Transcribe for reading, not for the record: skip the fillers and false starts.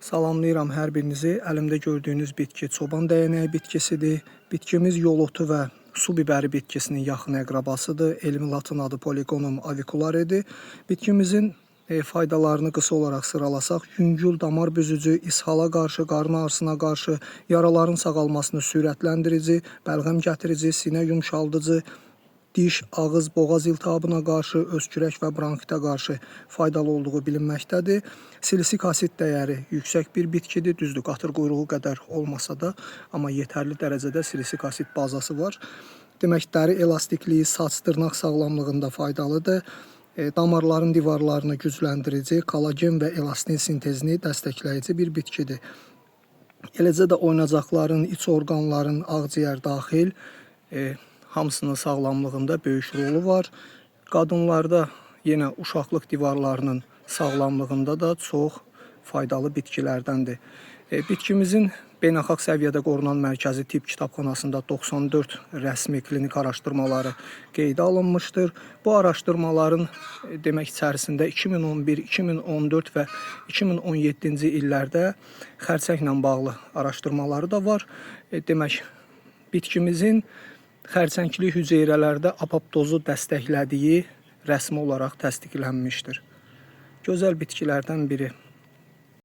Salamlayıram hər birinizi. Əlimdə gördüyünüz bitki çoban dəyənəyi bitkisidir. Bitkimiz yol otu və su bibəri bitkisinin yaxın əqrabasıdır. Elmi latın adı Polygonum avicularidir. Bitkimizin faydalarını qısa olaraq sıralasaq, yüngül damar büzücü, ishala qarşı, qarın ağrısına qarşı, yaraların sağalmasını sürətləndirici, bəlğəm gətirici, sinə yumşaldıcı, diş, ağız, boğaz iltihabına qarşı, öskürək və bronxitə qarşı faydalı olduğu bilinməkdədir. Silisik asid dəyəri yüksək bir bitkidir. Düzdür, qatır quyruğu qədər olmasa da, amma yetərli dərəcədə silisik asid bazası var. Demək, dəri elastikliyi, saç, dırnaq sağlamlığında faydalıdır. Damarların divarlarını gücləndirici, kolagen və elastin sintezini dəstəkləyici bir bitkidir. Eləcə də oynacaqların, iç orqanların, ağciyər daxil hamısının sağlamlığında böyük rolu var. Qadınlarda yenə uşaqlıq divarlarının sağlamlığında da çox faydalı bitkilərdəndir. Bitkimizin beynəlxalq səviyyədə qorunan mərkəzi tibb kitabxanasında 94 rəsmi klinik araşdırmaları qeydə alınmışdır. Bu araşdırmaların demək içərisində 2011, 2014 və 2017-ci illərdə xərçənglə bağlı araşdırmaları da var. Demək, bitkimizin xərçəngli hüceyrələrdə apoptozu dəstəklədiyi rəsmi olaraq təsdiqlənmişdir. Gözəl bitkilərdən biri.